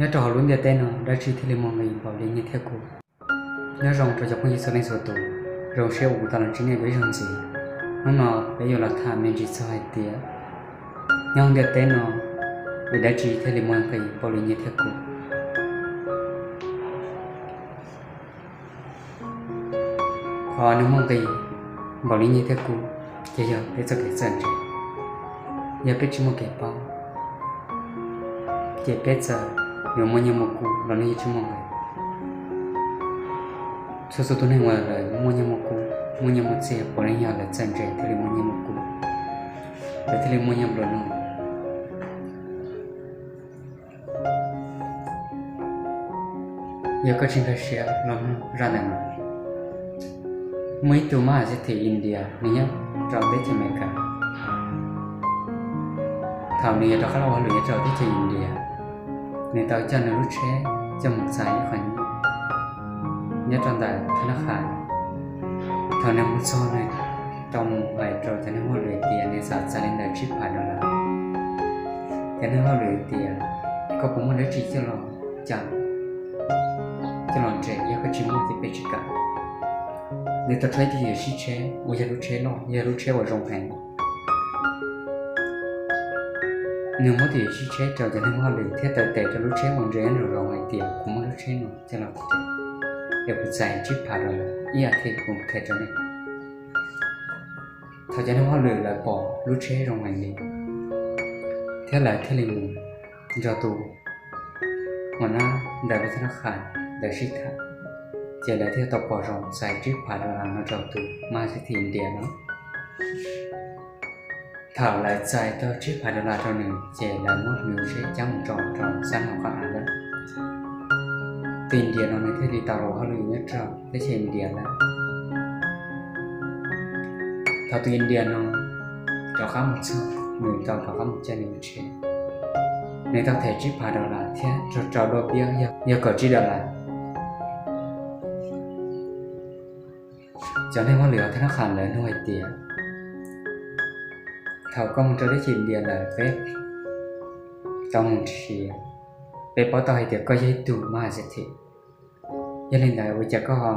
Nyob rau hauv lub ntiaj teb no dab tsi thiaj li muaj nqis npaum li nyiaj thiab kub? Nyob zoo rau cov phooj ywg txhua leej txhua tus, zoo siab uas kuv tau los ntsib nej dua ib zaug ntxiv. Hnub no peb yuav los tham me ntsis txog hais tias nyob hauv ntiaj teb no, vim dab tsi thiaj li muaj nqis npaum li nyiaj thiab kub? Qhov nws muaj nqis npaum li nyiaj thiab kub ces yog peb txoj kev txawj ntse. Yog peb tsis muaj kev paub, ces peb txawm yuav muaj nyiaj muaj kub los nws yeej tsis muaj nqis. Txhua txhua tus neeg uas lawv muaj nyiaj muaj kub, muaj nyiaj muaj txiaj puav leej yog lawv txawj ntse thiaj li muaj nyiaj muaj kub, lawv thiaj li muaj nyiaj nplua nuj. Yog koj tsis nkag siab los mloog zaj ntawm no. Muaj ib tug mab hais xib thim India, nws nyob rau teb chaws Amelikas. Thaum nws yuav rov qab los ua hauj lwm nyob rau teb chaws India, nws tau coj nws lub tsheb coj mus txais ib qho nyiaj nyob rau ntawm thab nab qhas. Thaum nws mus txog, nws tau mus hais rau cov neeg hauj lwm tias nws xav txais li ntawm tsib phav dollar. Cov neeg hauj lwm tias, koj puas muaj dab tsi coj los cais, coj los nres, yog koj tsis muaj ces peb tsis kam. Nws tau rho ib tug yuam sij tsheb uas yog lub tsheb loj, yog lub tsheb uas zoo heev. Nws muab tus yuam sij tsheb rau cov neeg hauj lwm thiab taw tes rau lub tsheb uas ntsia nyob nraum zoov hais tias, kuv muab lub tsheb no coj los, es kuv txais tsib phav dollar, ib as thiv kuv khaws rau nej. Thaum cov neeg hauj lwm lawv pom lub tsheb zoo heev li, thiab lawv thiaj li mus nrog tus ua nab ntawm lub thab nab qhas ntawd sib tham, ces lawv thiaj tau pom zoo txais tsib phav dollar no rau tus mab hais xib thim India no. Thaum lawv txais tau tsib phav dollar rau nws ces lawv muab nws lub tsheb cab mus rau rau sab nraum qab av lawm. Tus India no nws thiaj li tau los ua hauj lwm nyob rau teb chaws India lawm. Thaum tus India no rov qab mus txog, nws tau rov qab mus caij nws lub tsheb, nws tau them tsib phav dollar thiab raug rau duab piab yog kaum tsib dollar. Cov neeg hauj lwm hauv thab nab qhas lawv nug hais tias, thaum koj mus rau teb chaws India lawm peb tau mus nrhiav, peb paub tau hais tias koj yog ib tug mab hais xib thim, yog li ntawd ua cas koj ho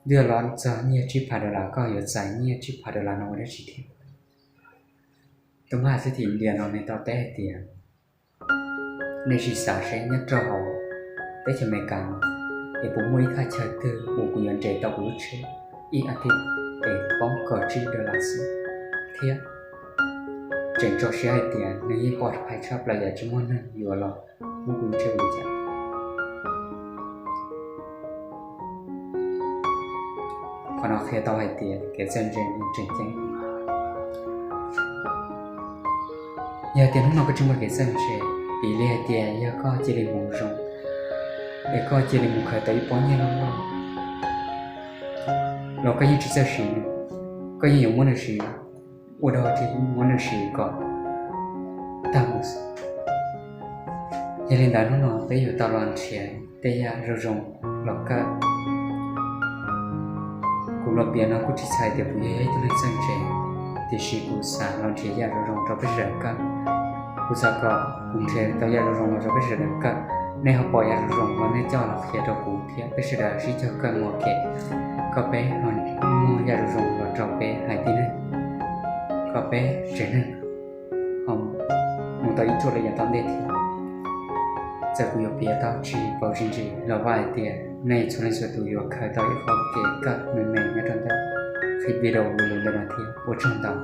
twb los txog nyiaj tsib phav dollar, koj ho yuav txais nyiaj tsib phav dollar no ua dab tsi thiab? Tus mab hais xib thim India no nws tau teb hais tias, nej sim xav seb nyob rau hauv teb chaws Amelikas es puas muaj ib thaj chaw twg uas kuv yuav nres tau kuv lub tsheb ib as thiv es poob kaum tsib dollar xwb, thiab tseem tso siab hais tias nws yeej pov phais tshaj plaws yam tsis muaj neeg yuav los muab kuv lub tsheb ua li cas. Qhov no qhia tau hais tias kev txawj ntse nws tseem ceeb. Yog hais tias hnub no koj tsis muaj kev txawj ntse, piv li hais tias yog koj cia li mus zoo, es koj cia li mus khaws tau ib pob nyiaj loj loj, los koj yeej tsis txawj siv nws, koj yeej yuav muab nws siv ua dog dig, muab nws siv kom tag mus. Yog li ntawd hnub no peb yuav tau los nrhiav tej yam zoo zoo los kawm. Kuv los piav no kuj tsis txhais tias kuv yog ib tug neeg txawj ntse, tiam sis kuv xav los nrhiav yam zoo zoo rau peb sawv daws kawm. Kuv xav kom kuv nrhiav tau yam zoo zoo los rau peb sawv daws kawm. Nej ho pom yam zoo zoo los nej coj los qhia rau kuv thiab peb sawv daws sib cog kawm mus ua ke, kom peb ho muaj yam zoo zoo los rau peb haiv tib neeg, kom peb tsev neeg ho mus tau ib tsuam lawm yav tom ntej thiab. Txawm kuv yuav piav tau tsis paub tsis ntsis los vam hais tias nej txhua leej txhua tus yuav khaws tau ib qho kev kawm me me nyob rau ntawm qhov video video ntawm no thiab. Ua tsaug ntau.